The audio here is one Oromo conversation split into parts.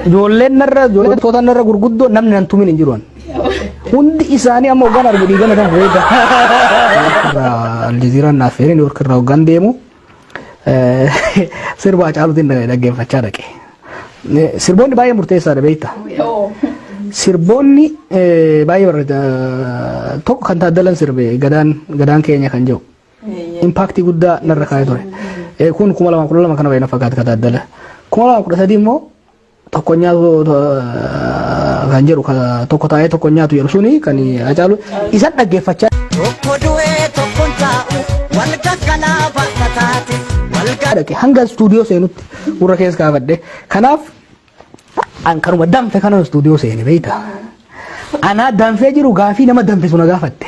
Ijoolleen narra ijoolleen toota narra gurguddoo namni nan tumin hin jiru. an. Hundi isaanii amma hoggaan argu dhiigana kan beeka. Aljazeeraan naaf feeree New York irraa hoggaan deemu sirba Hacaaluutiin dhaggeeffachaa dhaqe. Sirboonni baay'ee murteessaadha beekta. Sirboonni baay'ee barreeda tokko kan taaddalan sirbe gadaan gadaan keenya kan jedhu. Impaaktii guddaa narra kaa'ee ture. Kun 2012 kana wayii na fakkaata kan taaddala. 2013 immoo tokko nyaatu kan jedhu tokko taa'ee tokko nyaatu jedhu suni kan Hacaalu isan dhaggeeffachaa Tokko du'ee tokkon taa'u wal gaggalaa bakka taate wal dhaqe hanga istuudiyoo seenutti gurra keessa kaafadhe. Kanaaf An kanuma danfe kanan stuudiyoo seene beekta. Anaa danfee jiru gaafii nama danfisu na gaafatte.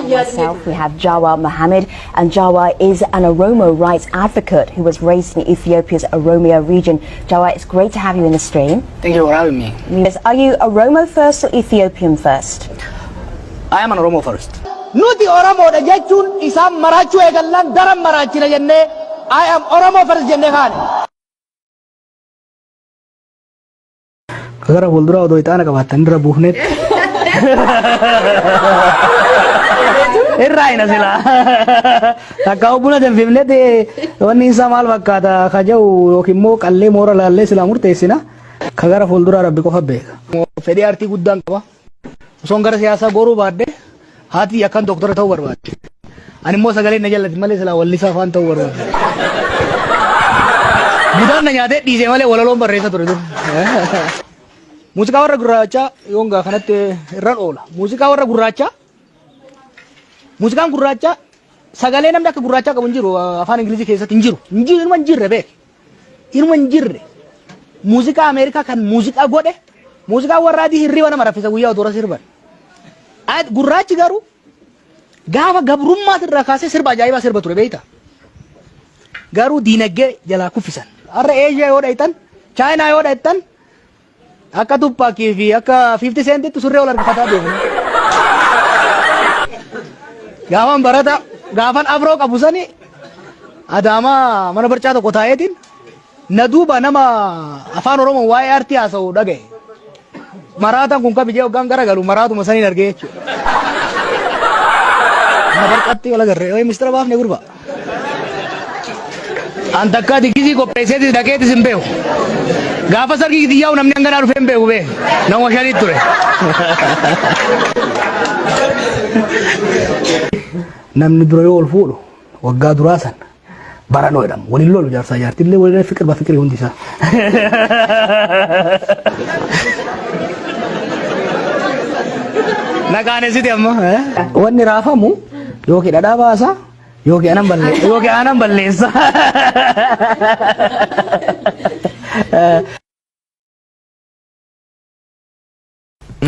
Myself, we have Jawar Mohammed, and Jawar is an Oromo rights advocate who was raised in Ethiopia's Oromia region. Jawar, it's great to have you in the stream. Thank you for having me. Yes, Are you Oromo first or Ethiopian first? I am an Oromo first. Nuti Oromoodha jechuun isaan maraachuu eegallaan daran maraachina jennee I am Oromo first jennee kaane. Gara fuulduraa odoo ixaana qabaattan irra buufnetti. Irraa hina silaa. Takka buna danfifnetti wanni isaa maal fakkaata ka jedhu yookiin immoo qallee moora laallee silaa murteessina. Ka gara fuulduraa rabbi qofa beeka. Fedhii aartii guddaan qaba. Osoon gara siyaasaa goruu baadhe haati akkan doktora ta'uu barbaadde. Ani immoo sagaleen na jallati malee silaa wallisaa afaan ta'uu barbaadde. Budaan na nyaatee dhiisee malee walaloon barreessa ture dur. Muuziqaa warra gurraachaa yoon gaa kanatti irran oola. Muuziqaa warra gurraachaa muuziqaan gurraachaa sagalee namni akka gurraachaa qabu hin jiru afaan Ingilizii keessatti hin jiru. Hin jiru inuma hin jirre beek. Inuma hin jirre. Muuziqaa Ameerikaa kan muuziqaa godhe muuziqaa warra adii hirriba nama raffisa guyyaa utuu sirban. Gurraachi garuu gaafa gabrummaa irraa kaasee sirba ajaa'ibaa sirba ture beekta. Garuu diinagdee jalaa kuffisan. Har'a Eeshiyaa yoo dhayxan, Chaayinaa yoo dhayxan akka Tupaakii fi akka 50 Centitti surree ol harkifataa deemu. Gaafan barata gaafan afroo qabu sani Adaamaa mana barcaa tokko taa'eetiin na duuba nama afaan Oromoon waa'ee aartii haasa'u dhaga'e. Maraataan kun kabijee hoggaan garagalu maraatuma saniin argee jechuudha. Mana barcaatti wal agarree wayi mistira baafne gurba. An takkaa digisii qopheesseetis dhaqeetis hin beeku. Gaafa sargii kiyyaa'u namni hanganaa dhufee hin beeku bee. Nama shanii ture. Namni dura yoo ol fuudhu waggaa duraa san baranoo jedhama. Waliin lolu jaarsaa jaartillee waliin fiqir ba fiqirii hundi isaa. Naqaanesiti amma. Wanni raafamu yookiin dhadhaa baasa yookiin anan balleessa yookiin anan balleessa.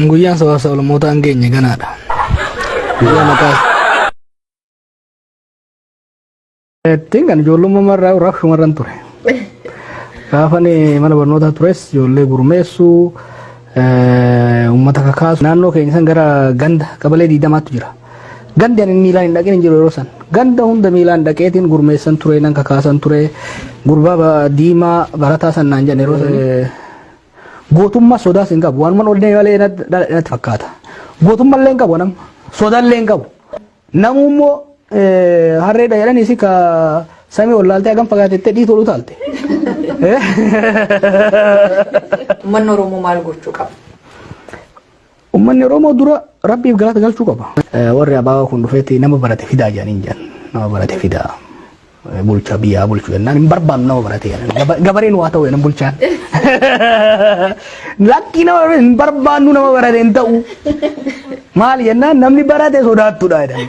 Guyyaan sabaaf sablammootaa hin geenye ganaadha. Guyyaa maqaa Ittiin kan ijoollummaa marraa rabshumarran ture. Gaafan mana barnootaa tures ijoollee gurmeessuu uummata kakaasu naannoo keenya san gara ganda qabalee diidamaatu jira. Gandi ani miilaan hin dhaqin hin jiru yeroo san. Ganda hunda miilaan dhaqeetiin gurmeessan ture nan kakaasan ture gurbaa diimaa barataa san naan jedhan yeroo san. Gootummaa sodaas hin qabu. Waanuma onnee malee natti fakkaata. Gootummaa illee hin qabu nama. Sodaa illee hin qabu. Namuu immoo harreedha jedhaniis ka samii ol laaltee hagam fagaatettee dhiituu ol utaalte. Uummanni Oromoo maal gochuu qaba? Uummanni Oromoo dura rabbiif galata galchuu qaba. Warri abaaboo kun dhufeetti nama barate fidaa jedhaniin jedhan. Nama barate fidaa. Bulchaa biyyaa bulchu jennaan hin barbaannu nama barate jedhan. Gabareen waa ta'u jedhan bulchaan. Lakkii nama barate hin barbaannu nama barate hin ta'u. Maali jennaan namni barate sodaattudha jedhan.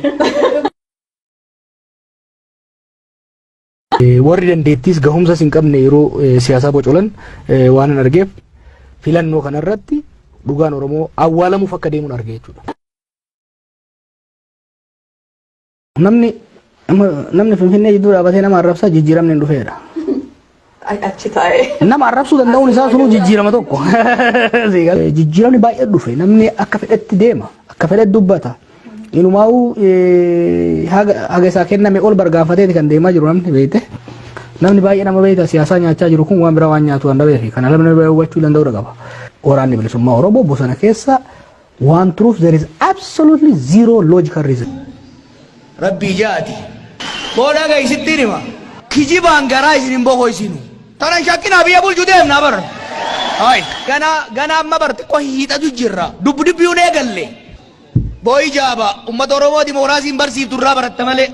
Warri dandeettiis gahumsas hin qabne yeroo siyaasaa bocolan waan hin argeef filannoo kanarratti dhugaan Oromoo awwaalamuuf akka deemuun arge jechuudha. Namni namni Finfinnee jidduu dhaabatee nama arrabsaa jijjiiramni hin dhufeedha. Achi taa'ee. Nama arrabsuu danda'uun isaa sunuu jijjiirama tokko. Jijjiiramni baay'ee dhufe namni akka fedhetti deema akka fedhetti dubbata. Inumaa'uu haga isaa kenname ol bargaafateeti kan deemaa jiru namni beekte. Namni baay'ee nama beektaa siyaasaa nyaachaa jiru kun waan biraa waan nyaatu waan dhabeef kana namni biraa hubachuu danda'uu qaba. Waraanni bilisummaa Oromoo bosona keessa waan turuuf there is absolutely zero logical reason. Rabbii jaati. Booda gaisittiin hima. Kijibaan garaa isin hin boqoysinu. Tanan shakkinaa biyya bulchu deemnaa bara. Hai, gana gana amma bar xiqqoo hiixatu jirra. Dubbi dubbiyuun eegalle. Booyi jaaba uummata Oromoo dimookiraasiin barsiiftu irraa baratta malee.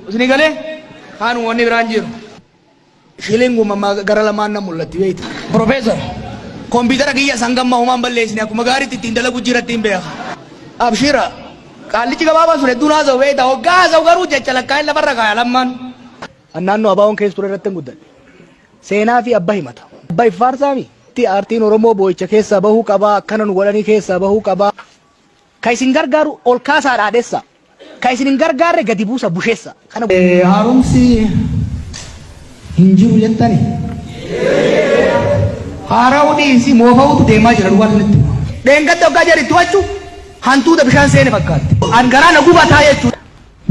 Isin galee kaanuma wanni biraan jiru. Shilinguma gara lamaan na mul'atti beekta. Profeesar, kompiitara kiyya sangamma homaan balleessine, akkuma gaariitti ittiin dalagu jira, ittiin beeka. Abshira, qaallichi gabaabaa sun hedduun haasa'u beekta. Hoggaa haasa'u garuu jecha lakkaa'in lafarra kaaya lammaan. Naannoo abaawoon keessa ture irratti hin guddadhe. Seenaa fi abba himata. Abba iffaarsaami. Aartiin Oromoo boo'icha keessaa bahuu qabaa, akkana nu godhanii keessaa bahuu qabaa. Ka isin gargaaru ol kaasaa dhaadhessa. Ka isin hin gargaarre gadi buusa busheessa. Kana Haaromsi hin jiru jettani. Haara'uu dhiisi, moofa'uutu deemaa jira dhugaa sanitti. Dheengadda hoggaa jaritti wachu hantuuta bishaan seene fakkaatti. An garaa na gubataa jechuudha.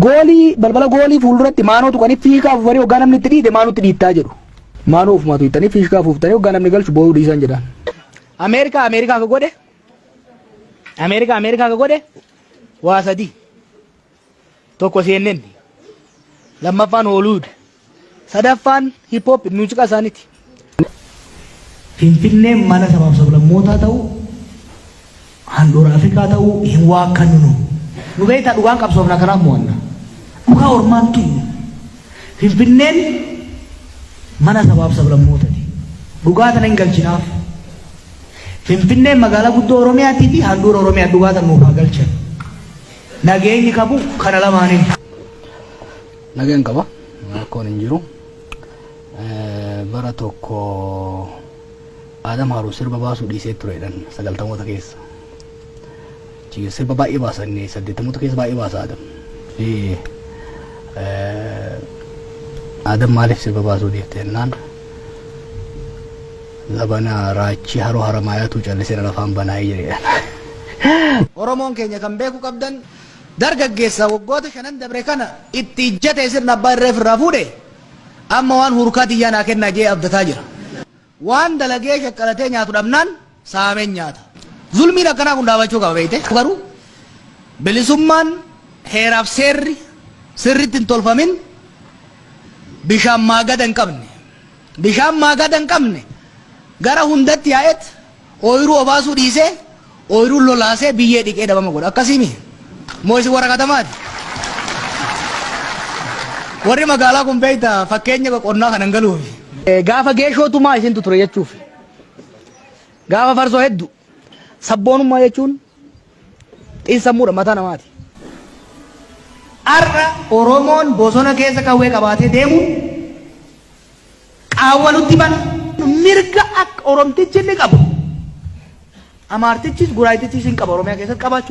Goolii balbala goolii fuulduratti maanoo tuqanii fiigaa afuufanii hoggaa namni itti dhiite maanutti dhiittaa jedhu. Maanoo ofumaa tuqxanii fiigaa afuuftanii hoggaa namni galchu boo'uu dhiisan jedhan. Ameerikaa Ameerikaa ka godhe, Ameerikaa Ameerikaa ka godhe waa sadii. Tokko CNN. Lammaffaan Hollywood. Sadaffaan hip hop muuziqaa isaaniiti. Finfinneen mana sabaaf sablammootaa ta'uu, handhuura Afrikaa ta'uu hin waakkannu nu. Nu beektaa, dhugaan qabsoofna, kanaaf mo'anna. Dhugaa ormaan tuynu. Finfinneen mana sabaaf sablammootaati. Dhugaa tana hin galchinaaf. Finfinneen magaalaa guddoo Oromiyaatii fi handhuura Oromiyaa, dhugaa tana nuuf haa galchan. Nageenyi qabu kana lamaaniin. Nageen qaba. Rakkoon hin jiru. Bara tokko Adam Haaruu sirba baasuu dhiisee turedhan 90moota keessa. Sirba baay'ee baasan, 80moota keessa baay'ee baasa Adam. Fi Adam maaliif sirba baasuu dhiifte jennaan, zabana raachii haroo haramaayaatu callisee lafaan banaa'ee jedhedhan. Oromoon keenya kan beeku qabdan, dargaggeessa waggoota 5n dabre kana itti ijjatee sirna abbaa irree irraa fuudhe, amma waan hurkaa xiyyaa naa kennaa jee abdataa jira. Waan dalagee shaqqalatee nyaatu dhabnaan saameen nyaata. Zulmiin akkanaa kun dhaabachuu qaba beekte. Garuu bilisummaan heeraaf seerri sirriitti hin tolfamin bishaan maagada hin qabne. Bishaan maagada hin qabne gara hundatti yaa'et ooyiruu obaasuu dhiisee ooyiruu lolaasee biyyee dhiqee dhabama godha. Akkasiimi. Moo isin warra katamaati? Warri magaalaa kun beekta fakkeenya qonnaa kanan galuufi. Gaafa geeshootumaa isintu ture jechuuf. Gaafa farsoo hedduu. Sabboonummaa jechuun xiinsammuudha, mataa namaati. Har'a Oromoon bosona keessa qawwee qabaatee deemuun qaawwa nutti bana. Mirga akka Oromtichi inni qabu, Amaartichis Guraayitichis hin qaba, Oromiyaa keessatti qabaachuu.